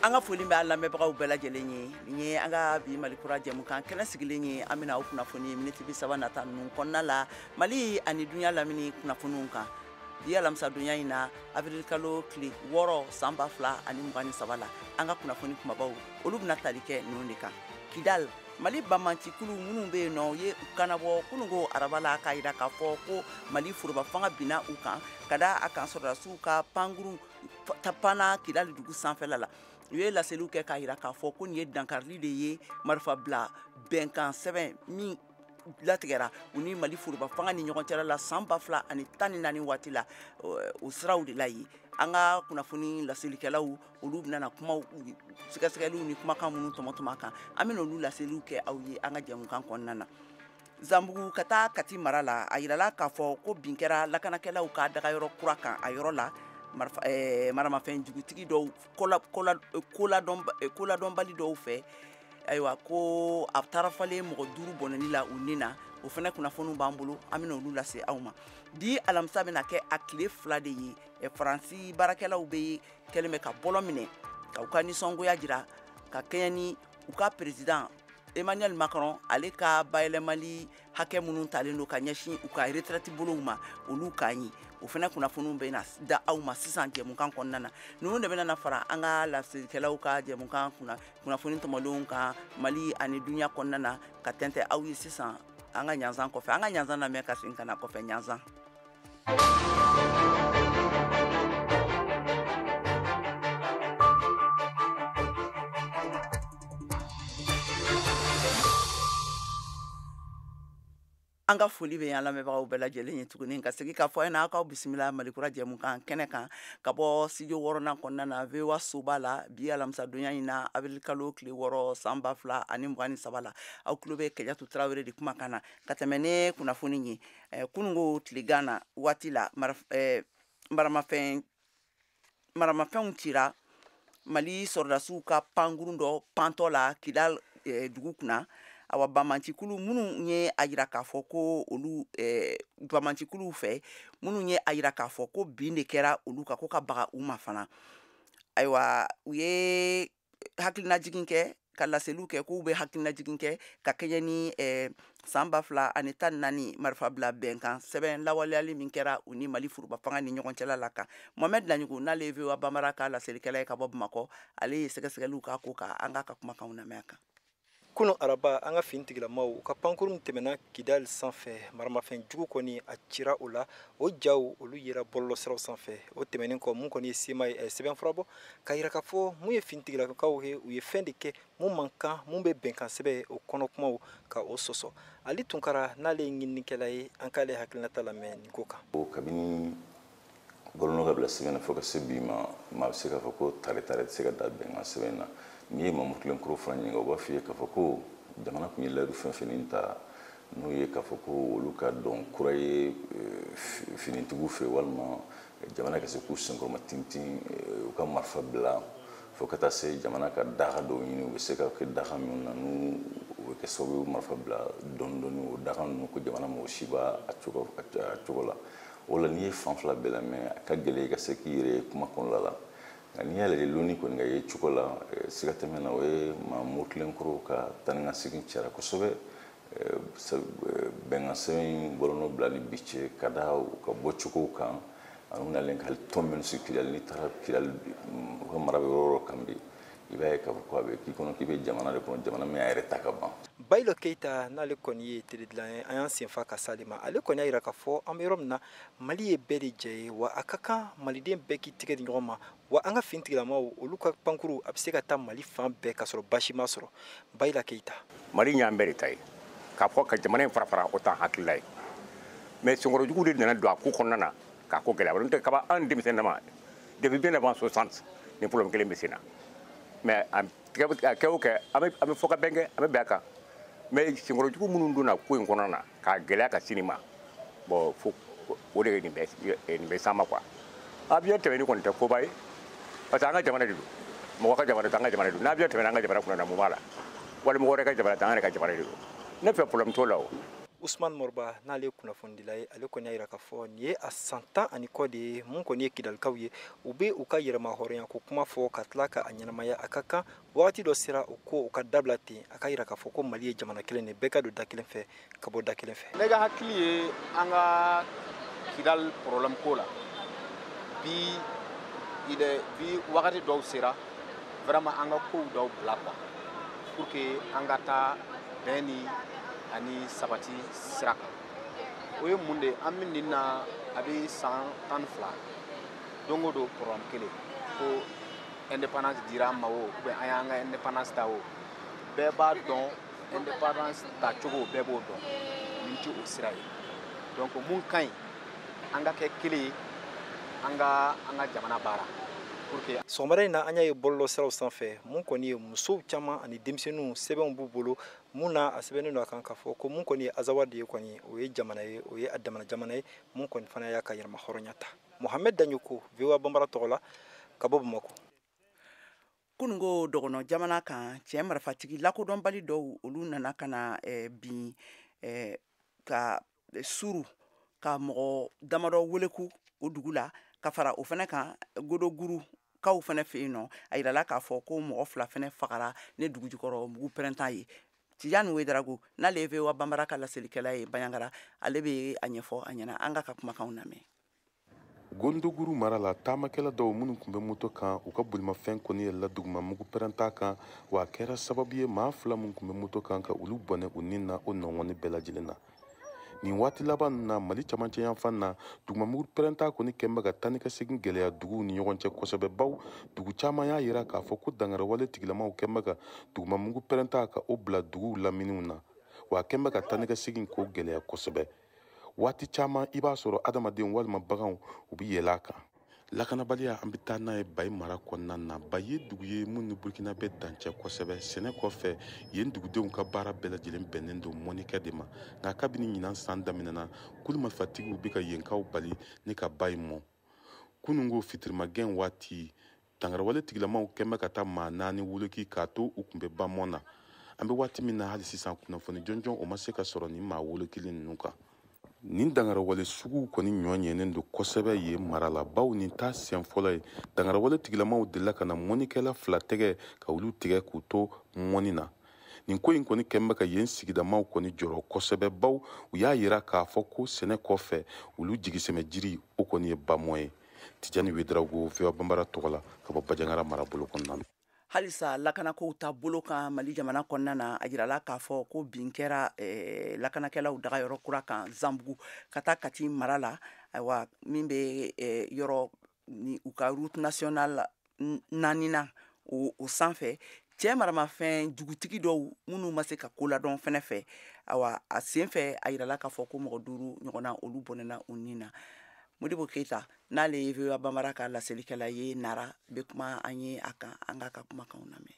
An ka foli bɛ lamɛnbagaw bɛɛ lajɛlen ye. Nin ye an ka bi Mali Kura jɛmukan kɛnɛ sigilen ye. An bɛna aw kunnafoni miniti 30 nata ninnu kɔnɔna la, Mali ani dunya lamini kunnafoniw kan. Bi alamisadonya in na, avril kalo tile 6 san 2023 la, an ka kunnafoni kumabaw olu bɛna tali kɛ ninnu de kan. Kidal, Mali banbaancikulu minnu bɛ yen nɔ, u ye u kanabɔ kununko araba la k'a jira k'a fɔ ko Mali foroba fanga binna u kan ka da a kan sɔrɔdasiw ka pankurun panna Kidal dugu sanfɛla la. U ye laseliw kɛ k'a jira k'a fɔ ko nin ye dankarili de ye marifa bila bɛnkan sɛbɛn min latigɛra u ni Mali foroba fanga ni ɲɔgɔn cɛla la san 2014 waati la, o siraw de la yen. An ka kunnafoni laselikɛlaw olu bɛna kumaw sɛgɛsɛgɛliw ni kumakan minnu tɔmɔtɔmɔ kan, an bɛna olu laseliw kɛ aw ye an ka jɛmukan kɔnɔna na. Zanbugu ka taa Kati mara la, a yirala k'a fɔ ko bin kɛra lakanakɛlaw ka dagayɔrɔ kura kan a yɔrɔ la. Maramafɛn jugutigi dɔw koladɔnbali dɔw fɛ, ayiwa ko a taara falen mɔgɔ 5 bɔnɛni la u ni na. O fana kunnafoniw b'an bolo, an bɛna olu lase aw ma. Bi alamisa bɛna kɛ a tile 2 de ye. Faransi baarakɛlaw bɛ kɛlen bɛ ka bɔlɔ minɛ ka u ka nisɔngoya jira ka kɛɲɛ ni u ka président Emmanuel Macron ale ka bayɛlɛmali hakɛ minnu talen don ka ɲɛsin u ka retraite bolow ma, olu k'a ɲi. O fana kunnafoniw bɛ na da aw ma sisan jɛmukan kɔnɔna na. Ninnu de bɛna fara an ka laselikɛlaw ka jɛmukan kunnafoni tɔmɔlenw kan Mali ani dunya kɔnɔna na ka tɛntɛn aw ye sisan an ka ɲanzan kɔfɛ. An ka ɲanzan lamɛn ka segin ka na kɔfɛ ɲanzan. An ka foli bɛ an lamɛnbagaw bɛɛ lajɛlen ye tuguni ka segin k'a fɔ a ɲɛna, aw k'aw bisimila Mali Kura jɛmukan kɛnɛ kan ka bɔ studio 6nan kɔnɔna na VOA soba la. Bi alamisadonya in na, avril kalo tile 6 san 2023 la, aw tulo bɛ Kajatu Tarawele de kumakan na ka tɛmɛ ne kunnafoni ye. Kununko tilegan na waati la, maramafɛnw cira Mali sɔrɔdasiw ka pankurun dɔ pantɔ la Kidal dugu kunna. Awa banbaancikulu minnu ye a jira k'a fɔ ko olu banbaancikuluw fɛ minnu ye a jira k'a fɔ ko bin de kɛra olu kan, ko ka baga u ma fana. Ayiwa u ye hakilinajigin kɛ ka laseliw kɛ k'u bɛ hakilinajigin kɛ ka kɛɲɛ ni san 2014 marifa bila bɛnkan sɛbɛn lawaleyali min kɛra u ni Mali foroba fanga ni ɲɔgɔn cɛla la kan. Mohamed Laɲugu n'ale ye VOA Bambara ka laselikɛla ye ka bɔ Bamakɔ, ale ye sɛgɛsɛgɛliw k'a ko kan, an k'a ka kumakanw lamɛn a kan. Kunun araba, an ka finitigilamaw u ka pankurun tɛmɛna Kidal sanfɛ. Maramafɛn jugu kɔni a cira o la, o jaw olu yera bɔlɔlɔsiraw sanfɛ. O tɛmɛnen kɔ, mun kɔni ye sema ye sɛbɛnfura bɔ ka yira k'a fɔ mun ye finitigilakaw ye, u ye fɛn de kɛ mun man kan, mun bɛ bɛnkan sɛbɛn o kɔnɔ kumaw ka o sɔsɔ. Ali Tunkara n'ale ye ɲininikɛla ye, an k'ale hakilinata lamɛn nin ko kan. O kabini bɔlɔlɔ ka bila sɛbɛn na fo ka se bi ma, maa bɛ se k'a fɔ ko tare tare tɛ se ka da bɛnkan sɛbɛn na. N'i ye Mamutu Tilenkɔrɔ fana ɲininka, u b'a f'i ye k'a fɔ ko jamana tun ye layidu fɛn fɛn ta, n'o ye k'a fɔ ko olu ka dɔn kura ye finitigiw fɛ, walima jamana ka se k'u senkɔrɔma tintin u ka marifa bila, fo ka taa se jamana ka daga dɔw ɲini, u bɛ se ka kɛ daga minnu na n'u bɛ kɛ sababu ye marifa bila dɔɔni dɔɔni. O daga ninnu ko jamana mɔgɔ si b'a a cogo la. O la n'i ye fan fila bɛɛ lamɛn, a ka gɛlɛn i ka se k'i yɛrɛ ye kuma kɔnɔna la. Nka n'i y'a lajɛ loni kɔni ka ye cogo la, siga tɛ min na, o ye Mamutu Tilenkɔrɔ ka taa ni ka segin cayara kosɛbɛ. Bɛnkan sɛbɛn in bɔlɔlɔ bila ni bi cɛ ka da u ka bɔcogow kan, ani u nalen ka hali tɔn minnu sigi Kidali, n'i taara Kidali u ka mara bɛ yɔrɔ o yɔrɔ kan bi, i b'a ye k'a fɔ ko a bɛ k'i kɔnɔ k'i bɛ jamana de kɔnɔ, jamana min y'a yɛrɛ ta ka ban. Bayilo Keyita n'ale kɔni ye tele dilan ye, an y'an senfa ka s'ale ma. Ale kɔni y'a jira k'a fɔ an bɛ yɔrɔ min na, Mali ye bɛɛ de jɛ ye, wa a ka kan maliden bɛɛ k'i tɛgɛ di ɲɔgɔn ma, wa an ka finitigilamaw olu ka pankuru a bɛ se ka taa Mali fan bɛɛ ka sɔrɔ baasi ma sɔrɔ. Bayila Keyita. Mali y'an bɛɛ de ta ye, k'a fɔ ka jamana in fara fara o t'an hakilila ye, mais senkɔrɔjugu de nana don a ko kɔnɔna na k'a ko gɛlɛya. N'o tɛ kaba an denmisɛn dama depuis bien avant 60 ni problème kelen bɛ sen na, mais a kɛ o kɛ an bɛ fɔ ka bɛn kɛ, an bɛ bɛn a kan. Mais senkɔrɔjugu minnu donna ko in kɔnɔna na k'a gɛlɛya ka sini ma, bon fo o de ye nin bɛ s'an ma quoi. Avion tɛmɛni kɔni tɛ koba ye, parce que an ka jamana de don, mɔgɔ ka jamana tɛ, an ka jamana de don. N'avion tɛmɛna an ka jamana kunna na, mun b'a la? Wali mɔgɔ wɛrɛ ka jamana tɛ, an yɛrɛ ka jamana de don. Ne fɛ problème t'o la o. Usman Morba, n'ale ye kunnafonidila ye, ale kɔni y'a jira k'a fɔ nin ye a san 10 ani kɔ de ye mun kɔni ye Kidalikaw ye, u bɛ u ka yɛrɛma hɔrɔnya ko kuma fɔ ka tila ka a ɲɛnamaya. A ka kan wagati dɔ sera u ko u ka dabila ten. A ka jira k'a fɔ ko Mali ye jamana kelen de, bɛɛ ka don da kelen fɛ ka bɔ da kelen fɛ. Ne ka hakili ye an ka Kidal problème ko la bi, bi wagati dɔw sera vraiment an ka kow dɔw bila quoi, pour que an ka taa bɛn ni ani sabati sira kan. O ye mun de ye? An bɛ nin na, a bɛ san 12, don o don problème kelen ko indépendance dira an ma o, ou bien an y'an ka indépendance ta o, bɛɛ b'a dɔn indépendance tacogo, bɛɛ b'o dɔn, nin tɛ o sira ye. Donc mun ka ɲi, an ka kɛ kelen ye, an ka an ka jamana baara. Sɔgɔmada in na, an y'a ye bɔlɔlɔsiraw sanfɛ, mun kɔni ye musow caman ani denmisɛnninw, sɛbɛnw b'u bolo mun na a sɛbɛnnen don a kan k'a fɔ ko mun kɔni ye Azawadi ye kɔni, o ye jamana ye, o ye a damana jamana ye mun kɔni fana y'a ka yɛrɛma hɔrɔnya ta. Mohamed Dagnoko, VOA Bambara tɔgɔ la, ka bɔ Bamakɔ. Kununko dɔgɔnɔ jamana kan, cɛ marifatigi lakodɔnbali dɔw, olu nana ka na bin ka suru ka mɔgɔ damadɔ weleku o dugu la. Ka fara o fana kan, Godoguru kaw fana fɛ yen nɔ, a yirala k'a fɔ ko mɔgɔ 2 fana fagara ne dugu jukɔrɔ mugu pɛrɛnta ye. Tijani Wedarago, n'ale ye VOA Bambara ka laselikɛla ye Banjagara, ale bɛ a ɲɛfɔ an ɲɛna. An ka kumakanw lamɛn. Gondoguru mara la, taamakɛla dɔw minnu tun bɛ moto kan, u ka bolimafɛn kɔni yɛlɛla duguma mugu pɛrɛnta kan, wa a kɛra sababu ye maa 2 minnu tun bɛ moto kan ka olu bɔnɛ u ni na o nɔngɔnni bɛɛ lajɛlen na. Nin waati laban na, Mali camancɛ yanfan na, duguma pɛrɛnta kɔni kɛn bɛ ka taa ni ka segin gɛlɛya duguw ni ɲɔgɔn cɛ kosɛbɛ, baw dugu caman y'a yira k'a fɔ ko dangarawale tigilamaw kɛn bɛ ka duguma mugu pɛrɛnta ka o bila duguw laminiw na, wa a kɛn bɛ ka taa ni ka segin k'o gɛlɛya kosɛbɛ. Waati caman i b'a sɔrɔ adamadenw walima baganw u bɛ yɛlɛ a kan. Lakanabaliya, an bɛ taa n'a ye Bayi mara kɔnɔna na. Bayi ye dugu ye mun ni Burkina bɛ dancɛ kosɛbɛ. Sɛnɛ kɔfɛ, yen dugudenw ka baara bɛɛ lajɛlen bɛnnen don mɔnikɛ de ma. Nka kabini ɲinan san daminɛna, kulu marifatigiw bɛ ka yenkaw bali ni ka ba in mɔ. Kununko fitirimagɛn waati, dangarawale tigilamaw kɛn bɛ ka taa maa 4 woloki k'a to u tun bɛ ba mɔn na. An bɛ waati min na hali sisan, kunnafoni jɔnjɔn o ma se ka sɔrɔ nin maa wolokili ninnu kan. Nin dangarawale suguw kɔni ɲɔ ɲɛnen don kosɛbɛ yen mara la, baw nin t'a siɲɛ fɔlɔ ye. Dangarawale tigilamaw delila ka na mɔnikɛla 2 tɛgɛ ka olu tigɛ k'u to mɔni na. Nin ko in kɔni kɛn bɛ ka yen sigidamaw kɔni jɔrɔ kosɛbɛ, baw u y'a yira k'a fɔ ko sɛnɛ kɔfɛ olu jigisɛmɛ jiri o kɔni ye bamɔ ye. Tijani Wedarago, VOA Bambara tɔgɔ la, ka bɔ Banjagara marabolo kɔnɔna na. Halisa lakanakow ta bolo kan Mali jamana kɔnɔna na, a jirala k'a fɔ ko bin kɛra lakanakɛlaw dagayɔrɔ kura kan Zanbugu ka taa Kati mara la, ayiwa min bɛ yɔrɔ ni u ka route nationale 4nan o sanfɛ. Cɛ maramafɛn jugutigi dɔw minnu ma se ka ko ladɔn fɛnɛ fɛ, ayiwa a sen fɛ a jirala k'a fɔ ko mɔgɔ 5 ɲɔgɔnna olu bɔnɛna u ni na. Modibo Keita, n'ale ye VOA Bambara ka laselikɛla ye Nara, bɛ kuma an ye a kan. An k'a ka kumakanw lamɛn.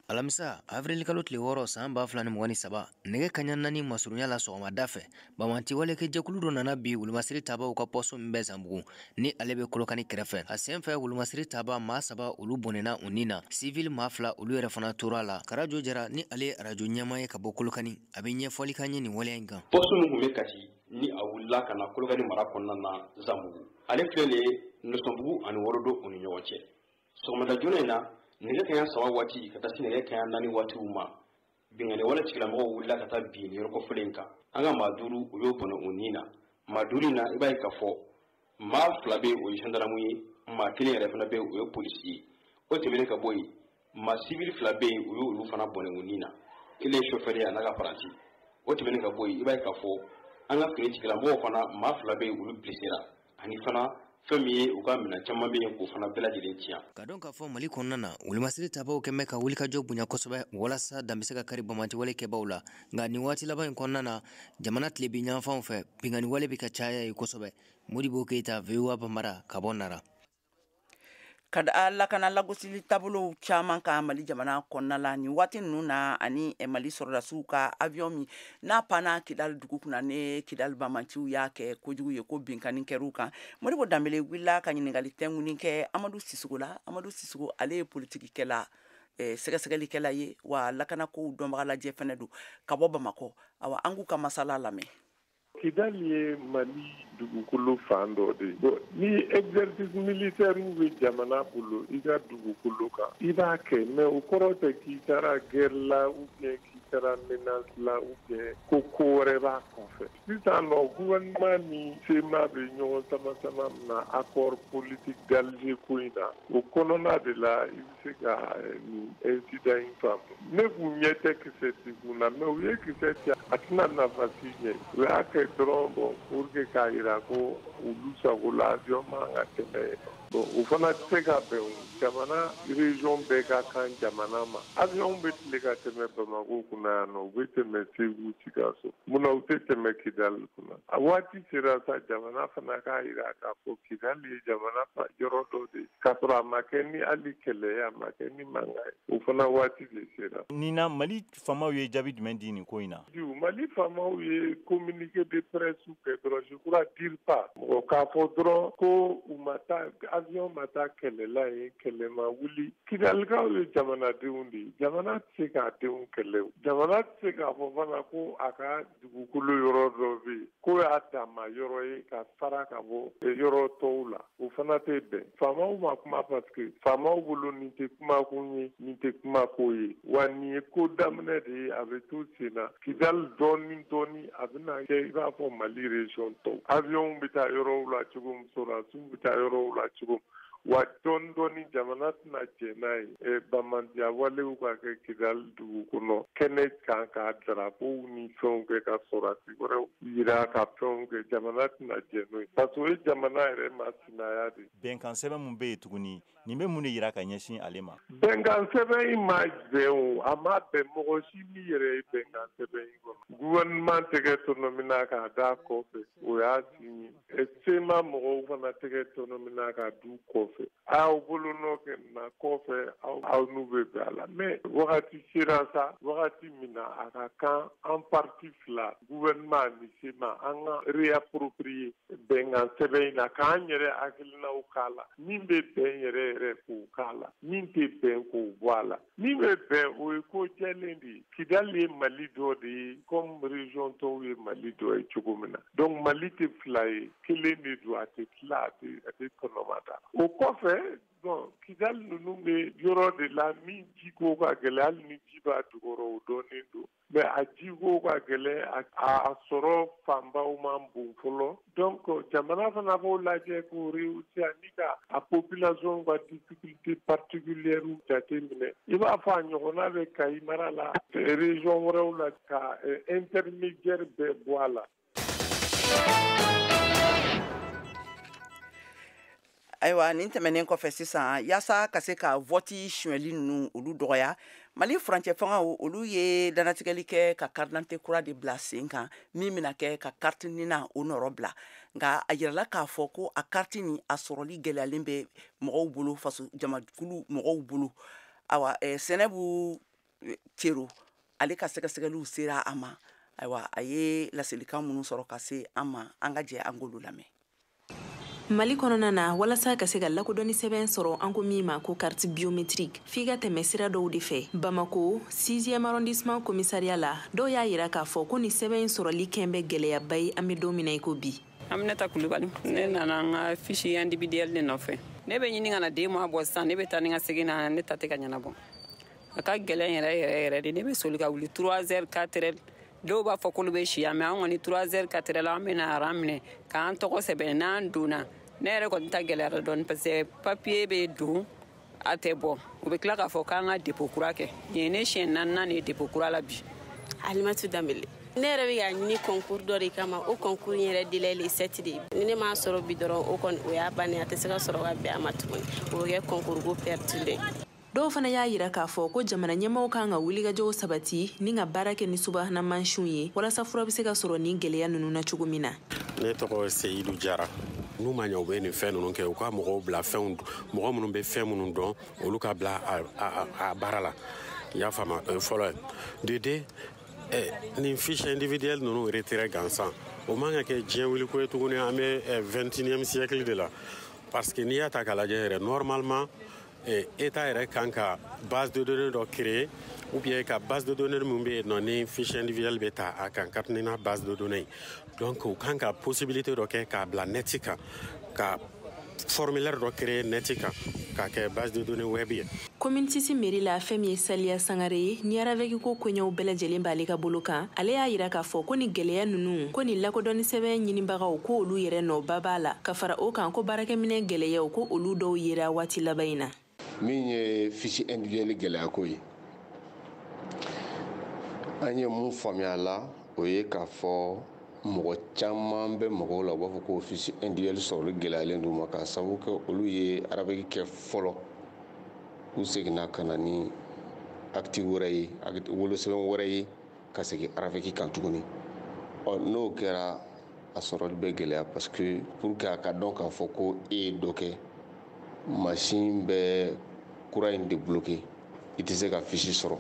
Alamisa avril kalo tile 6 san 2023, nɛgɛ kaɲa 4 masurunya la sɔgɔmada fɛ, bamanci walekɛ jɛkulu dɔ nana bi wulumasiri tabaw ka pɔso min bɛ Zanbugu ni ale bɛ Kolokani kɛrɛfɛ. A sen fɛ wulumasiri taba maa 3 olu bɔnɛna u ni na, sivili maa 2 olu yɛrɛ fana tora la. Karajo Jara ni ale ye arajo ɲɛmaa ye ka bɔ Kolokani, a bɛ ɲɛfɔli k'an ye nin waleya in kan. Pɔso min tun bɛ Kati ni a wulila ka na Kolokani mara kɔnɔna na Zanbugu, ale filɛ nin ye Nɔsɔnbugu ani Worodo u ni ɲɔgɔn cɛ. Sɔgɔmada joona in na, nɛgɛ kaɲa 3 waati ka taa se nɛgɛ kaɲa 4 waatiw ma, binkanni wale tigilamɔgɔw wulila ka taa bin nin yɔrɔ kɔfɔlen in kan. An ka maa 5 u y'o bɔnɛ u ni na. Maa 5 in na, i b'a ye k'a fɔ maa 2 bɛ yen o ye gendarme ye, maa 1 yɛrɛ fana bɛ yen o ye polisi ye. O tɛmɛnen ka bɔ yen, maa sivili 2 bɛ yen u y'olu fana bɔnɛ u ni na, kelen ye chauffeur ye a n'a ka paranti. O tɛmɛnen ka bɔ yen, i b'a ye k'a fɔ an ka fini tigilamɔgɔw fana maa 2 bɛ yen olu blessera, ani fana fɛn min ye u ka minɛn caman bɛ yen k'o fana bɛɛ lajɛlen tiɲɛ. Ka dɔn k'a fɔ Mali kɔnɔna na, wulumasiri tabaw kɛn bɛ ka wulikajɔ bonya kosɛbɛ walasa dan bɛ se ka kari banbaanciwale kɛbaw la. Nka nin waati laban in kɔnɔna na, jamana tilebin yanfanw fɛ, binkanni wale bɛ ka caya yen kosɛbɛ. Modibo Keita, VOA Bambara, ka bɔ Nara. Ka da lakana lagosili taabolow caman kan Mali jamana kɔnɔna la nin waati ninnu na, ani Mali sɔrɔdasiw ka avion min n'a panna Kidali dugu kunna, ne Kidali banbaanciw y'a kɛ kojugu ye ko binkanni kɛr'u kan. Modibo Danbele wulila ka ɲininkali tɛnkuni kɛ Amadu Sisoko la. Amadu Sisoko, ale ye politikikɛla Sɛgɛsɛgɛlikɛla ye wa lakanakow dɔnbagalajɛ fɛnɛ don ka bɔ Bamakɔ. Awa, an k'u ka masala lamɛn. Kidali ye Mali dugukolo fan dɔ de ye. Bon, ni exercice militaire bɛ jamana bolo i ka dugukolo kan, i b'a kɛ, mais o kɔrɔ tɛ k'i taara guerre la ou bien k'i taara menace la ou bien ko ko wɛrɛ b'a kɔfɛ. Sisan nɔ, gouvernement ni CMA bɛ ɲɔgɔn sama sama min na accord politique d'Alger ko in na, o kɔnɔna de la i bɛ se ka nin incident in faamu. Ne kun ɲɛ tɛ kisɛ ci kun na, mais u ye kisɛ ci, a tɛna nafa si ɲɛ. U y'a kɛ dɔrɔn, bon, pour que k'a yira ko olu sago la, avion man ka tɛmɛ yen nɔ. Bon, o fana tɛ se ka bɛn o. Jamana région bɛɛ ka kan jamana ma. Avion bɛ tile ka tɛmɛ Bamakɔ kunna yan nɔ, u bɛ tɛmɛ Segu, Sikaso, munna u tɛ tɛmɛ Kidali kunna? A waati sera sa, jamana fana k'a yira k'a fɔ Kidali ye jamana yɔrɔ dɔ de ye, k'a sɔrɔ a ma kɛ ni hali kɛlɛ ye, a ma kɛ ni mankan ye. O fana waati de sera. Nin na, Mali faamaw ye jaabi jumɛn di nin ko in na? Mali faamaw ye communiqué de presse kɛ dɔrɔn, je crois DIRPA mɔgɔ k'a fɔ dɔrɔn ko u ma taa, avion ma taa kɛlɛ la yen, kɛlɛ ma wuli. Kidalikaw ye jamanadenw de ye. Jamana tɛ se k'a denw kɛlɛ o. Jamana tɛ se k'a fɔ fana ko a ka dugukolo yɔrɔ dɔ bɛ yen k'o y'a dama yɔrɔ ye ka fara ka bɔ yɔrɔ tɔw la, o fana tɛ bɛn. Faamaw ma kuma parce que faamaw bolo nin tɛ kumakun ye, nin tɛ kumako ye, wa nin ye ko daminɛ de ye, a bɛ to sen na. Kidali, dɔɔni dɔɔni, a bɛna kɛ i b'a fɔ Mali région tɔw. Avion bɛ taa yɔrɔw la cogo min, sɔrɔdasiw bɛ taa yɔrɔw la cogo min, wa dɔɔni dɔɔni, jamana tɛna jɛ n'a ye banbaanciya walew ka kɛ Kidali dugu kɔnɔ kɛnɛ kan, ka drapeau ni fɛnw kɛ, ka sɔrɔdasi wɛrɛw yira, ka fɛnw kɛ. Jamana tɛna jɛ n'o ye parce que o ye jamana yɛrɛ masinaya de ye. Bɛnkan sɛbɛn mun bɛ yen tuguni, nin bɛ mun de yira ka ɲɛsin ale ma? Bɛnkan sɛbɛn in ma bɛn o, a ma bɛn. Mɔgɔ si m'i yɛrɛ ye bɛnkan sɛbɛn in kɔnɔ. Gouvernement tɛgɛ tɔnɔmina k'a d'a kɔfɛ, o y'a signé. CMA mɔgɔw fana tɛgɛ tɔnɔmina k'a d'u kɔfɛ. A y'aw bolonɔ kɛ nin na kɔfɛ, aw n'u bɛ bɛn a la. Mais wagati sera sa, wagati min na a ka kan an parti fila, gouvernement ni CMA, an ka réapproprier bɛnkan sɛbɛn in na, k'an yɛrɛ hakilinaw k'a la. Min bɛ bɛn yɛrɛ yɛrɛ, k'o k'a la, min tɛ bɛn, k'o bɔ a la. Min bɛ bɛn, o ye ko jɛlen de ye. Kidali ye Mali dɔ de ye comme région tɔw ye Mali dɔ ye cogo min na. Donc Mali tɛ fila ye, kelen de don, a tɛ tila, a tɛ tɔnɔmada. O kɔfɛ, bon, Kidali ninnu bɛ yɔrɔ de la min jiko ka gɛlɛn. Hali ni ji b'a jukɔrɔ, o dɔnnen don, mais a jiko ka gɛlɛn, a sɔrɔ fanbaw man bon fɔlɔ. Donc jamana fana b'o lajɛ k'o rehausser ani ka a population ka difficulté particulière jate minɛ, i b'a fɔ a ɲɔgɔnna bɛ Kayi mara la, région wɛrɛw la, ka intermédiaire bɛɛ bɔ a la. Ayiwa, nin tɛmɛnen kɔfɛ sisan, yaasa ka se ka vote sonyɛli ninnu olu dɔgɔya, Mali furancɛ fangaw olu ye danatigɛli kɛ ka carte d'identité kura de bila sen kan min bɛna kɛ ka carte NINA o nɔrɔ bila. Nka a yirala k'a fɔ ko a carte nin a sɔrɔli gɛlɛyalen bɛ mɔgɔw bolo, faso jamakulu mɔgɔw bolo. Awa, Sɛnɛbu Cero, ale ka sɛgɛsɛgɛliw sera a ma. Ayiwa, a ye laselikan minnu sɔrɔ ka se an ma, an ka jɛ an k'olu lamɛn. Mali kɔnɔna na, walasa ka se ka lakodɔnni sɛbɛn sɔrɔ, an ko min ma ko carte biométrique, f'i ka tɛmɛ sira dɔw de fɛ. Bamako 6e arrondissement commissariat la, dɔw y'a yira k'a fɔ ko ni sɛbɛn in sɔrɔli kɛn bɛ gɛlɛyaba ye an bɛ don min na i ko bi. Aminata Kulubali. Ne nana n ka fiche individuelle de nɔfɛ. Ne bɛ ɲini ka na 2 mois bɔ sisan, ne bɛ taa ni ka segin na, ne ta tɛ ka ɲɛnabɔ. A ka gɛlɛn yɛrɛ yɛrɛ yɛrɛ de. Ne bɛ soli ka wuli 3 heures, 4 heures. Dɔw b'a fɔ k'olu bɛ si yan, mais an kɔni, 3 heures, 4 heures la, an bɛ na rang minɛ k'an tɔgɔ sɛbɛn. N'an donna, ne yɛrɛ kɔni ta gɛlɛyara dɔɔni parce que papier bɛ don, a tɛ bɔ. U bɛ tila k'a fɔ k'an ka dépôt kura kɛ. Nin ye ne siɲɛ naaninan de ye dépôt kura la bi. Alimatu Danbele. Ne yɛrɛ bɛ ka ɲini concours dɔ de kama. O concours in yɛrɛ délai le 7 de ye. Ni ne m'a sɔrɔ bi dɔrɔn, o kɔni o y'a bannen, a tɛ se ka sɔrɔ ka bɛn a ma tuguni, o bɛ kɛ concours ko perdu. Dɔw fana y'a yira k'a fɔ ko jamana ɲɛmaw kan ka wulikajɔw sabati ni ka baara kɛ ni subahana mansinw ye, walasa fura bɛ se ka sɔrɔ nin gwɛlɛya ninnu na cogo min na. Ne tɔgɔ Seyidu Jara. N'u ma ɲɛ u bɛ nin fɛn ninnu kɛ, u ka mɔgɔw bila fɛnw, mɔgɔ minnu bɛ fɛn minnu dɔn, olu ka bila a baara la. I y'a faamu? O ye fɔlɔ ye. De deux, nin fiche individuelle ninnu retrait gansan, o man ka kɛ diɲɛ wuliko ye tuguni. An bɛ 21e siècle de la, parce que n'i y'a ta k'a lajɛ yɛrɛ, normalement État yɛrɛ kan ka base de données dɔ créer ou bien ka base de données min bɛ yen nɔ ni fiche individuelle bɛ ta a kan, carte NINA base de données. Donc u kan ka possibilité dɔ kɛ k'a bila net kan, ka formulaire dɔ créer net kan k'a kɛ base de données web ye. Commune 6 mairie la, fɛn min ye Saliya Sangare ye, ni RAVEC ko koɲɛw bɛɛ lajɛlen b'ale ka bolo kan, ale y'a yira k'a fɔ ko ni gɛlɛya ninnu, ko ni lakodɔnni sɛbɛn ɲinibagaw, ko olu yɛrɛ nɔba b'a la. Ka fara o kan, ko baarakɛminɛ gɛlɛyaw, ko olu dɔw yera waati laban in na. Min ye fiche individuelle gɛlɛya ko ye, an ye mun faamuya la, o ye k'a fɔ mɔgɔ caman bɛ mɔgɔw la, u b'a fɔ ko fiche individuelle sɔrɔli gɛlɛyalen d'u ma, k'a sababu kɛ olu ye RAVEC kɛ fɔlɔ, u seginna ka na ni acte wɛrɛ ye, wolosɛbɛn wɛrɛ ye, ka segin RAVEC kan tuguni. Ɔ n'o kɛra, a sɔrɔli bɛ gɛlɛya, parce que pour que a ka dɔn k'a fɔ ko e ye dɔ kɛ, machine bɛ kura in de bloqué, i tɛ se ka fiche sɔrɔ.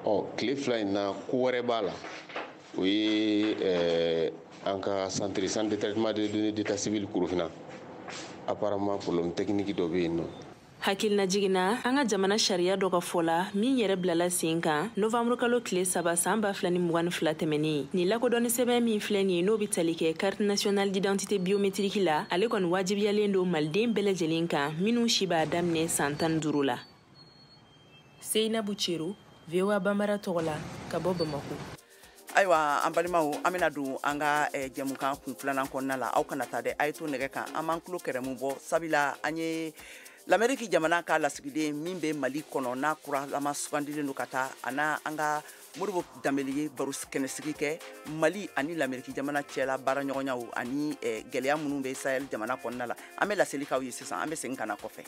Ɔ tile 2 in na, ko wɛrɛ b'a la, o ye an ka centre de traitement de données d'état civil Korofina, apparemment problème technique dɔ bɛ yen nɔ. Hakilina jiginna, an ka jamana sariya dɔ ka fɔ la, min yɛrɛ bilala sen kan novanburu kalo tile 3 san 2022 tɛmɛnen, nin lakodɔnni sɛbɛn min filɛ nin ye, n'o bɛ tali kɛ carte nationale d'identité biométrique la, ale kɔni wajibiyalen don maliden bɛɛ lajɛlen kan minnu si b'a daminɛ san 15 la. Seyinabu Cero, VOA Bambara tɔgɔ la, ka bɔ Bamako. Ayiwa, an balimaw, an bɛna don an ka jɛmukan kun filanan kɔnɔna la. Aw kana taa dɛ, a ye to nɛgɛ kan, an b'an tulo kɛrɛmu bɔ, sabula an ye Lamɛriki jamana ka lasigiden min bɛ Mali kɔnɔ, n'a kuralama sugandilen don ka taa, a n'a an ka Modibo Danbele ye baro kɛnɛsigi kɛ Mali ani Lamɛriki jamana cɛla baaraɲɔgɔnyaw ani gɛlɛya minnu bɛ Sahel jamana kɔnɔna la. An bɛ laseli k'aw ye sisan, an bɛ segin ka na kɔfɛ.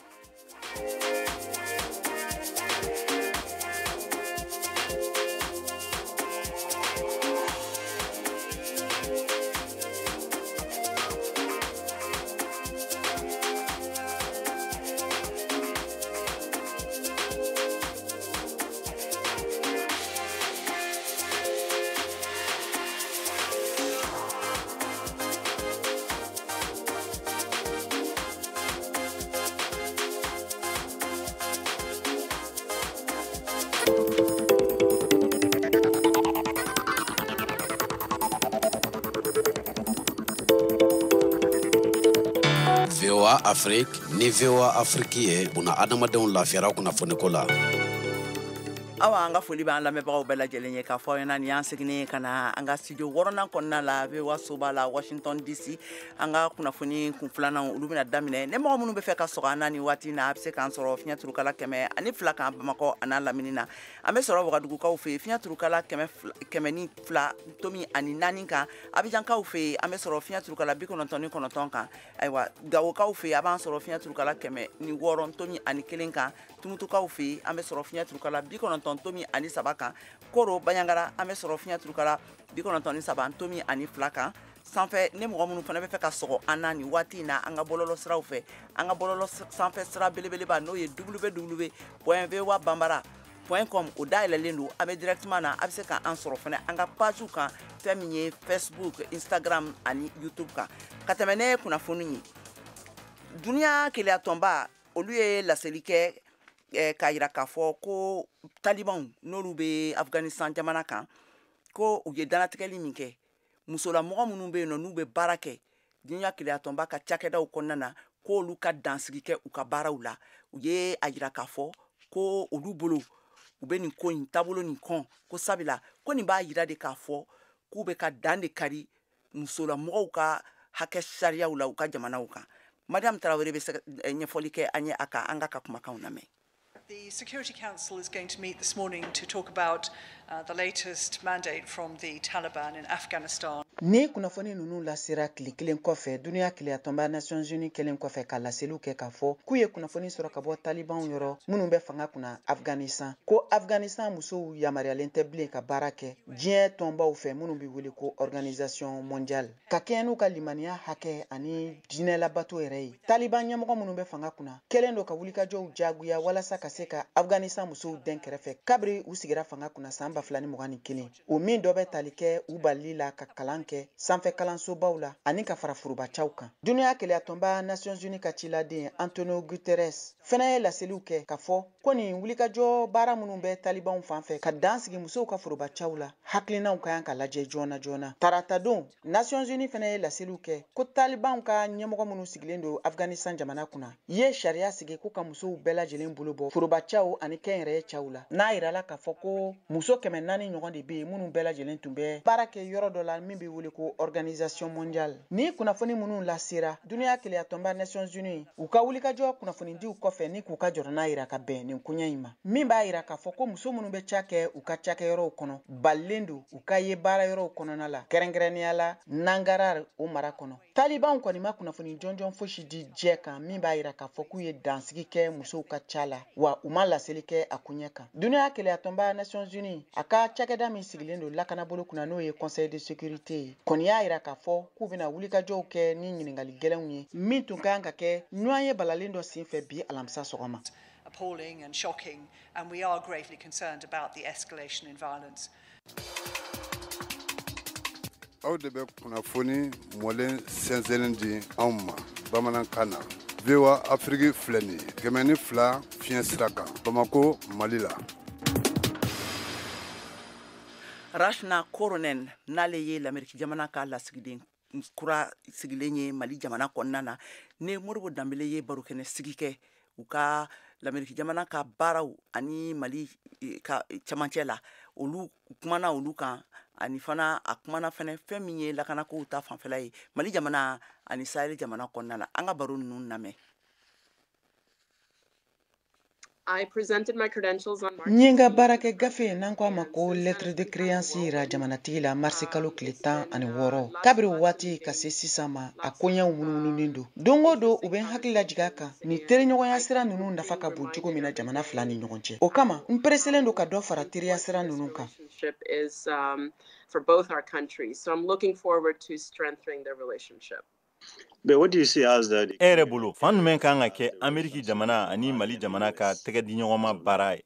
VOA Afrique ni VOA Afrique ye buna adamadenw lafiyara kunnafoniko la. Awa, an ka foli b'an lamɛnbagaw bɛɛ lajɛlen ye, k'a fɔ aw ɲɛna nin y'an seginnen ka na an ka studio 6nan kɔnɔna la, VOA soba la, Washington DC. An ka kunnafoni kun filanan, olu bɛna daminɛ. Ne mɔgɔ minnu bɛ fɛ ka sɔgɔ an na nin waati in na, a bɛ se k'an sɔrɔ fiɲɛ turukala 102 kan Bamakɔ a n'a lamini na. An bɛ sɔrɔ Wagadugukaw fɛ yen, fiɲɛ turukala 102.4 kan. Abijankaw fɛ yen, an bɛ sɔrɔ fiɲɛ turukala 99 kan. Ayiwa, Gawokaw fɛ yen, a b'an sɔrɔ fiɲɛ turukala 106.1 kan. Tumutukaw fɛ yen, an bɛ sɔrɔ fiɲɛ turukala 90.3 kan. Koro Baɲangara, an bɛ sɔrɔ fiɲɛ turukala 93.2 kan. Sanfɛ ne mɔgɔ minnu fana bɛ fɛ ka sɔgɔ an na nin waati in na, an ka bɔlɔlɔ siraw fɛ, an ka bɔlɔlɔ sanfɛ sira belebeleba, n'o ye www.voabambara.com, o dayɛlɛlen don, a bɛ directement na, a bɛ se k'an sɔrɔ fana an ka page kan, fɛn min ye Facebook, Instagram ani YouTube kan. Ka tɛmɛ ne kunnafoni ye, duniya keleyatɔnba, olu ye laseli kɛ k'a yira k'a fɔ ko talibanw, n'olu bɛ Afganistan jamana kan, ko u ye dannatigɛli min kɛ, musolamɔgɔ minnu bɛ yen nɔ, n'u bɛ baara kɛ duniya keleyatɔnba ka cakɛdaw kɔnɔna na, k'olu ka dansigi kɛ u ka baaraw la. U ye a yira k'a fɔ ko olu bolo, u bɛ nin ko in taabolo nin kɔn, ko sabula ko nin b'a yira de k'a fɔ k'u bɛ ka dan de kari musolamɔgɔw ka hakɛ sariyaw la u ka jamanaw kan. Mariam Tarawele bɛ se ɲɛfɔli kɛ an ye a kan, an ka kumakanw lamɛn. The Security Council is going to meet this morning to talk about the latest mandate from the Taliban in Afghanistan. Ni kunnafoni ninnu lasera tile kelen kɔfɛ, duniya keleyatɔnba Nations Unies kɛlen kɔfɛ ka laseliw kɛ k'a fɔ k'u ye kunnafoni sɔrɔ ka bɔ talibanw yɔrɔ minnu bɛ fanga kunna Afghanistan, ko Afghanistan musow yamaruyalen tɛ bilen ka baara kɛ diɲɛ tɔnbaw fɛ minnu bɛ wele ko Organisation mondiale, ka kɛɲɛ n'u ka limaniya hakɛ ani diinɛ labato yɛrɛ ye. Taliban ɲɛmɔgɔ minnu bɛ fanga kunna kɛlen don ka wulikajɔw jagoya walasa ka se ka Afghanistan musow den kɛrɛfɛ kabiri u sigira fanga kunna san 2021, o min dɔ bɛ tali kɛ u balili la ka kalan kɛ sanfɛ kalansobaw la ani ka fara forobacaw kan. Duniya keleyatɔnba Nations Unies ka ciladen Antonio Guterres fɛnɛ ye laseliw kɛ k'a fɔ ko nin wulikajɔ baara minnu bɛ talibanw fan fɛ ka dan sigi musow ka forobacaw la, hakilinaw ka kan ka lajɛ joona joona. Taratadon, Nations Unies fɛnɛ ye laseliw kɛ ko talibanw ka ɲɛmɔgɔ minnu sigilen don Afghanistan jamana kunna ye sariya sigi ko ka musow bɛɛ lajɛlen bolo bɔ forobacaw ani kɛnyɛrɛye caw la. N'a yirala k'a fɔ ko muso 400 ɲɔgɔn de bɛ yen minnu bɛɛ lajɛlen tun bɛ baara kɛ yɔrɔ dɔ la min bɛ wele ko Organisation mondiale. Ni kunnafoni minnu lasera duniya keleyatɔnba Nations Unies u ka wulikajɔ kunnafonidiw kɔfɛ ni k'u ka jɔrɔna yira ka bɛn nin koɲɛ in ma, min b'a yira k'a fɔ ko muso minnu bɛ ca kɛ u ka cakɛyɔrɔw kɔnɔ balilen don u ka ye baara yɔrɔw kɔnɔna la, kɛrɛnkɛrɛnnenya la Nangarhar o mara kɔnɔ. Talibanw kɔni ma kunnafoni jɔnjɔn fosi di jɛ kan min b'a yira k'a fɔ k'u ye dansigi kɛ musow ka ca la, wa u ma laseli kɛ a koɲɛ kan. Duniya keleyatɔnba Nations Unies a ka cakɛda min sigilen don lakanabolo kunna n'o ye Conseil de sécurité ye kɔni y'a yira k'a fɔ k'u bɛna wulikajɔw kɛ ni ɲininkali gɛlɛnw ye min tun ka kan ka kɛ ɲɔgɔn ye balalen dɔ senfɛ bi alamisa sɔgɔma. Appalling and shocking, and we are gravely concerned about the escalation in violence. Aw de bɛ kunnafoni mɔlen sɛnsɛnnen di anw ma bamanankan na. VOA Afrique filɛ nin ye 102 fiɲɛ sira kan Bamako, Mali la. Rachna Korhonen n'ale ye Lameriki jamana ka lasigiden kura sigilen ye Mali jamana kɔnɔna na, ni Modibo Danbele ye barokɛnɛ sigi kɛ u ka Lameriki jamana ka baaraw ani Mali ka camancɛ la, olu kumana olu kan, ani fana a kumana fɛnɛ fɛn min ye lakanakow ta fanfɛla ye Mali jamana ani Sahel jamana kɔnɔna na. An ka baro ninnu lamɛn. N ye n ka baarakɛ gafe n'an ko a ma ko lettre de créance yira jamanatigi la marisi kalo tile 16. Kabiri o waati ka se sisan ma, a koɲɛw munumununen don. Don o don u bɛ n hakili lajigin a kan nin teriɲɔgɔnya sira ninnu nafa ka bon cogo min na jamana fila ni ɲɔgɔn cɛ. O kama n pereselen don ka dɔ fara teriya sira ninnu kan. E yɛrɛ bolo, fan jumɛn kan ka kɛ Ameriki jamana ani Mali jamana ka tɛgɛdiɲɔgɔnma baara ye?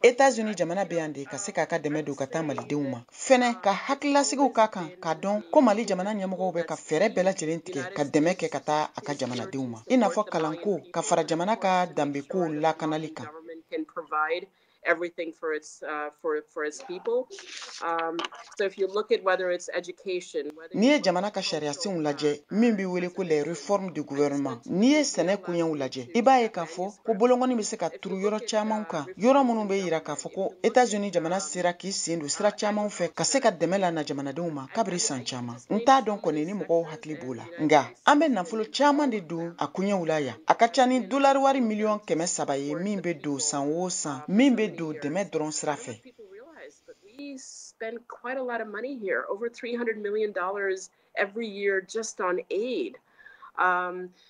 États-Unis jamana bɛ yan de ka se k'a ka dɛmɛ don ka taa malidenw ma, fɛnɛ ka hakililasigiw k'a kan k'a dɔn ko Mali jamana ɲɛmɔgɔw bɛ ka fɛɛrɛ bɛɛ lajɛlen tigɛ ka dɛmɛ kɛ ka taa a ka jamanadenw ma, i n'a fɔ kalanko ka fara jamana ka danbekow lakanali kan. Everything for its for its people. So if you look at whether it's education, n'i ye jamana ka sariyasenw lajɛ min bɛ wele ko les réformes du gouvernement, n'i ye sɛnɛ koɲɛw lajɛ, i b'a ye k'a fɔ ko bolonkɔni bɛ se ka turu yɔrɔ caman kan, yɔrɔ minnu bɛ yira k'a fɔ ko États-Unis jamana sera k'i sen don sira caman fɛ ka se ka dɛmɛ lana jamanadenw ma kabiri san caman. N t'a dɔn kɔni ni mɔgɔw hakili b'o la, nka an bɛ nafolo caman de don a koɲɛw la yan. A ka ca ni dolari wari miliyɔn 300 ye min bɛ don san o san, min bɛ don dɛmɛ dɔrɔn sira fɛ. We spend quite a lot of money here, over $300 million every year just on aid.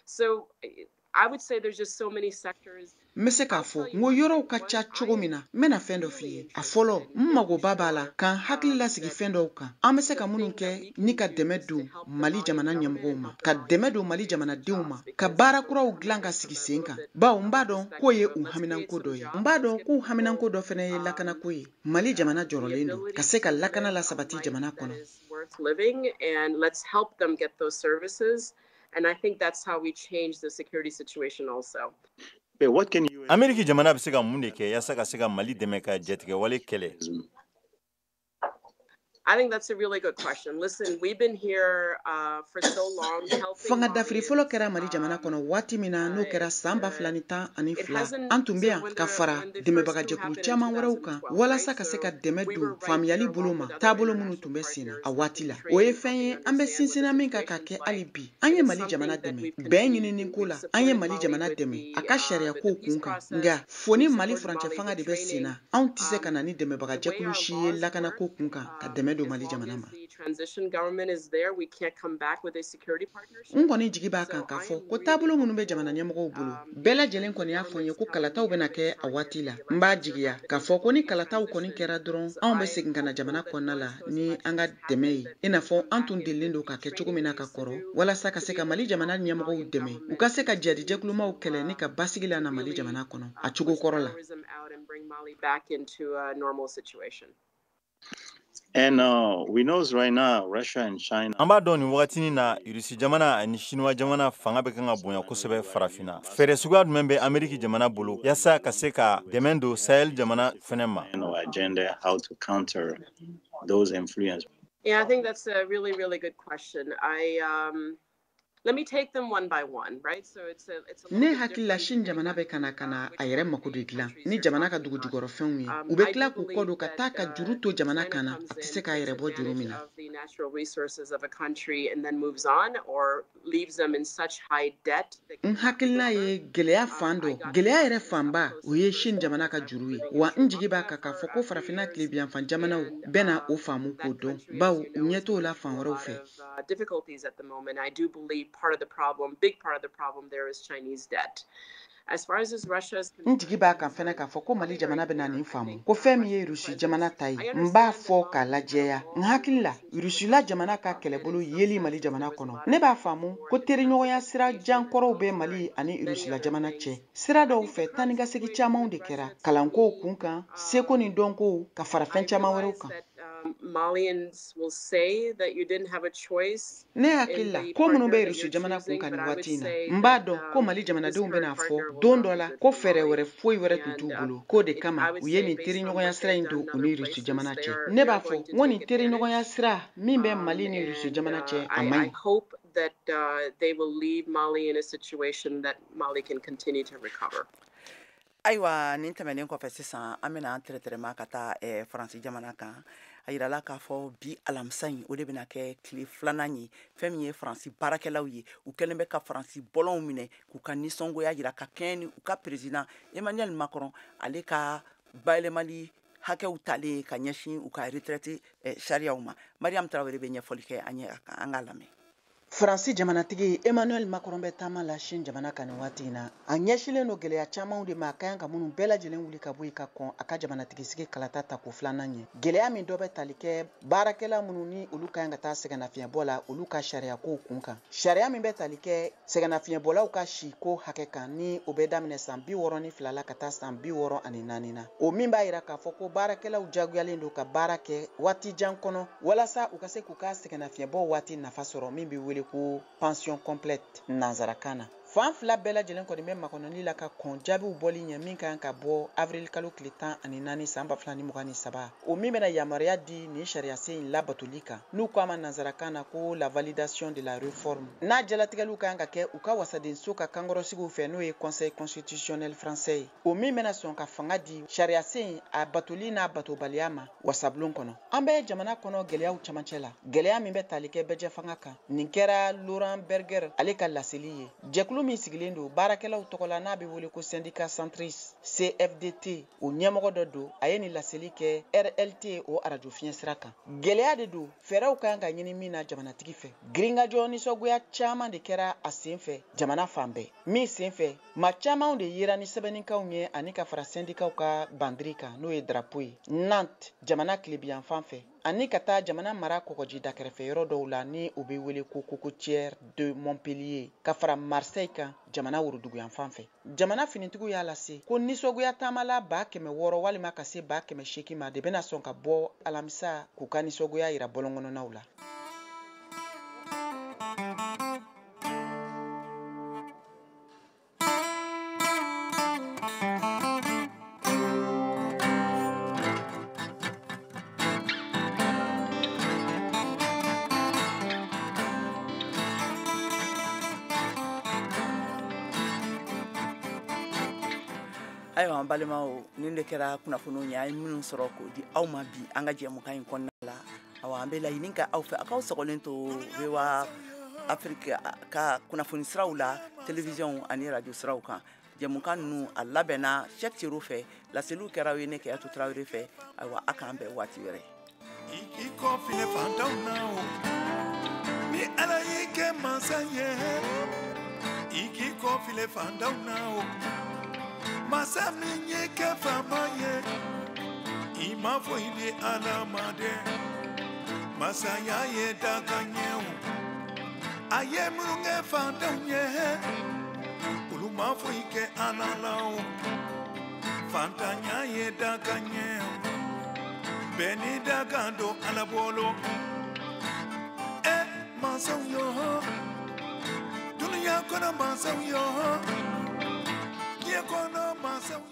So I would say there's just so many sectors. N bɛ se k'a fɔ n ko yɔrɔw ka ca cogo min na, n bɛna fɛn dɔ f'i ye. A fɔlɔ, n magoba b'a la k'an hakili lasigi fɛn dɔw kan an bɛ se ka minnu kɛ ni ka dɛmɛ don Mali jamana ɲɛmɔgɔw ma, ka dɛmɛ don Mali jamanadenw ma, ka baara kuraw dilan ka sigi sen kan, bawo n b'a dɔn k'o ye u haminanko dɔ ye. N b'a dɔn k'u haminanko dɔ fɛnɛ ye lakanako ye. Mali jamana jɔrɔlen don ka se ka lakana lasabati jamana kɔnɔ. And I think that's how we change the security situation also. Ameriki jamana bɛ se ka mun de kɛ yaasa ka se ka Mali dɛmɛ ka jatigɛwale kɛlɛ? I think that's a really good question. Listen, we've been here for so long helping. Fanga dafiri fɔlɔ kɛra Mali jamana kɔnɔ waati min na, n'o kɛra san 2012, an tun bɛ yan ka fara dɛmɛbagajɛkulu caman wɛrɛw kan walasa ka se ka dɛmɛ don faamuyali bolo ma taabolo minnu tun bɛ sen na a waati la. O ye fɛn ye an bɛ sinsinna min kan ka kɛ hali bi. An ye Mali jamana dɛmɛ bɛn ɲinini ko la, an ye Mali jamana dɛmɛ a ka sariya kow kun kan, nka fo ni Mali furancɛ fanga de bɛ sen na, anw tɛ se ka na ni dɛmɛbagajɛkulu si ye lakanako kun kan ka dɛmɛ don Mali jamana ma. N kɔni jigi b'a kan k'a fɔ ko taabolo minnu bɛ jamana ɲɛmɔgɔw bolo, bɛɛ lajɛlen kɔni y'a fɔ n ye ko kalataw bɛna kɛ a waati la. N b'a jigiya k'a fɔ ko ni kalataw kɔni kɛra dɔrɔn, anw bɛ segin ka na jamana kɔnɔna la ni an ka dɛmɛ ye, i n'a fɔ an tun delilen don ka kɛ cogo min na ka kɔrɔ, walasa ka se ka Mali jamana ɲɛmɔgɔw dɛmɛ u ka se ka jadijɛkulumaw kɛlɛ ni ka basigi la na Mali jamana kɔnɔ a cogo kɔrɔ la. And we knows right now Russia and China. An b'a dɔn nin wagatinin na Irisi jamana ani Sinuwa jamana fanga bɛ kan ka bonya kosɛbɛ farafinna. Fɛɛrɛ suguya jumɛn bɛ Ameriki jamana bolo yaasa ka se ka dɛmɛ don Sahel jamana fɛnɛ ma? Agenda how to counter those influence. Yeah, I think that's a really, really good question. Let me take them one by one, right? So it's a Ne hakili la, Chine jamana bɛ ka na ka na a yɛrɛ mako de dilan ni jamana ka dugu jukɔrɔfɛnw ye. U bɛ tila k'u kɔ don ka taa ka juru to jamana kan na, a tɛ se k'a yɛrɛ bɔ juru min na. The natural resources of a country and then moves on or leaves them in such high debt. N hakilina ye gɛlɛya fan dɔ, gɛlɛya yɛrɛ fanba, o ye Chine jamana ka juru ye. Wa n jigi b'a kan k'a fɔ ko farafinna tilebiyanfan jamanaw bɛna o faamu k'o dɔn, bawo u ɲɛ t'o la fan wɛrɛw fɛ. Difficulties at the moment. I do believe part of the problem, big part of the problem there is Chinese debt. As far as Russia is N jigi b'a kan fɛnɛ k'a fɔ ko Mali jamana bɛna nin faamu ko fɛn min ye Rusi jamana ta ye, n b'a fɔ k'a lajɛya, n hakili la, Rusila jamana ka kɛlɛbolo yeli Mali jamana kɔnɔ, ne b'a faamu ko teriɲɔgɔnya sira jankɔrɔw bɛ Mali ani Rusila jamana cɛ. Sira dɔw fɛ, taa ni ka segin camanw de kɛra kalankow kun kan, seko ni dɔnkow, ka fara fɛn caman wɛrɛw kan. Malians will say that you didn't have a choice. Ne hakili la, ko minnu bɛ Rusi jamana kun kan nin waati in na, n b'a dɔn ko Mali jamanadenw bɛna fɔ don dɔ la ko fɛɛrɛ wɛrɛ foyi wɛrɛ tun t'u bolo, k'o de kama u ye nin teriɲɔgɔnya sira in don u ni Rusi jamana cɛ. Ne b'a fɔ n ko nin teriɲɔgɔnya sira min bɛ Mali ni Rusi jamana cɛ, a man ɲi. Hope that they will leave Mali in a situation that Mali can continue to recover. Ayiwa, nin tɛmɛnen kɔfɛ, sisan an bɛna an tɛrɛtɛrɛma ka taa Faransi jamana kan. A yirala k'a fɔ bi alamisa in, o de bɛna kɛ tile filanan ye. Fɛn min ye Faransi baarakɛlaw ye, u kɛlen bɛ ka Faransi bɔlɔnw minɛ k'u ka nisɔngoya yira ka kɛɲɛ ni u ka président Emmanuel Macron, ale ka bayɛlɛmali hakɛw talen ka ɲɛsin u ka retraite sariyaw ma. Mariam Tarawele bɛ ɲɛfɔli kɛ an ye a kan, an k'a lamɛn. Faransi jamanatigi Emmanuel Macron bɛ taama la Chine jamana kan nin waati in na. A ɲɛsilen don gɛlɛya camanw de ma, a ka kan ka minnu bɛɛ lajɛlen wuli ka bɔ yen ka kɔn a ka jamanatigi sigi kalata tako filanan ɲɛ. Gɛlɛya min dɔ bɛ tali kɛ baarakɛla minnu ni olu ka kan ka taa sɛgɛnnafiɲɛbɔ la, olu ka sariyakow kun kan, sariya min bɛ tali kɛ sɛgɛnnafiɲɛbɔlaw ka si ko hakɛ kan, ni o bɛ daminɛ san 62 la ka taa san 64 na, o min b'a yira k'a fɔ ko baarakɛlaw jagoyalen don ka baara kɛ waati jan kɔnɔ walasa u ka se k'u ka sɛgɛnnafiɲɛbɔ waati nafa sɔrɔ, min bɛ wele ko pension complète nanzarakan na. Fan fila bɛɛ lajɛlen kɔni bɛ makɔnɔli la ka kɔn jaabiw bɔli ɲɛ, min kan ka bɔ avril kalo tile 14 san 2023, o min bɛna yamaruya di nin sariyasen in labatoli kan, n'u ko a ma nanzarakan na ko la validation de la réforme. N'a jalatigɛliw kan ka kɛ u ka wasadenso ka kankɔrɔsigiw fɛ, n'o ye Conseil constitutionnel français ye, o min bɛna sɔn ka fanga di sariyasen in a batoli n'a batobaliya ma wasabulon kɔnɔ. An bɛ jamana kɔnɔ gɛlɛyaw camancɛ la, gɛlɛya min bɛ tali kɛ bɛɛjɛ fanga kan. Nin kɛra Laurent Berger ale ka laseli ye, jɛkulu min sigilen don baarakɛlaw tɔgɔ la, n'a bɛ wele ko syndicat centriste CFDT, o ɲɛmɔgɔ dɔ don. A ye nin laseli kɛ RLT o arajo fiɲɛ sira kan. Gɛlɛya de don, fɛɛrɛw kan ka ɲini min na jamanatigi fɛ. Girinkajɔ nisɔngoya caman de kɛra a sen fɛ jamana fan bɛɛ, min sen fɛ maa camanw de yera ni sɛbɛnnikanw ye ani ka fara syndicatw ka bandiri kan, n'o ye drapeau ye, Nantes jamana tilebiyanfan fɛ, ani ka taa jamana mara kɔgɔjida kɛrɛfɛ yɔrɔ dɔw la, ni o bɛ wele ko cocotière de Montpellier, ka fara Marseille kan jamana woroduguyanfan fɛ. Jamana finitigiw y'a lase ko nisɔngoya taamala 600,000 walima ka se 800,000 ma de bɛna sɔn ka bɔ alamisa k'u ka nisɔngoya yira bɔlɔnkɔnɔnaw la. Ayiwa, an balimaw, nin de kɛra kunnafoniw ye an ye minnu sɔrɔ k'o di aw ma bi an ka jɛmukan in kɔnɔna la. Awa, an bɛ laɲini kɛ aw fɛ, aw k'aw sɔgɔlen to VOA Afrique ka kunnafoni siraw la, télévision ani radio siraw kan. Jɛmukan ninnu a labɛnna Cheick Cero fɛ, laseliw kɛra aw ye ne Kɛyatu Tarawele fɛ. Ayiwa, a k'an bɛn waati wɛrɛ. I kɔfilɛ fantanw na o, ni Ala y'i kɛ mansa ye, i k'i kɔfilɛ fantanw na o. Masa min ye kɛ faama ye, i ma foyi di Ala ma dɛ. Masaya ye dakan ye o, a ye minnu kɛ fantanw ye, olu ma foyi kɛ Ala la o. Fantanya ye dakan ye o. Bɛɛ n'i dakan don Ala bolo. Ɛ mansaw yo, dunuya kɔnɔ mansaw yo, diɲɛ kɔnɔ mansaw.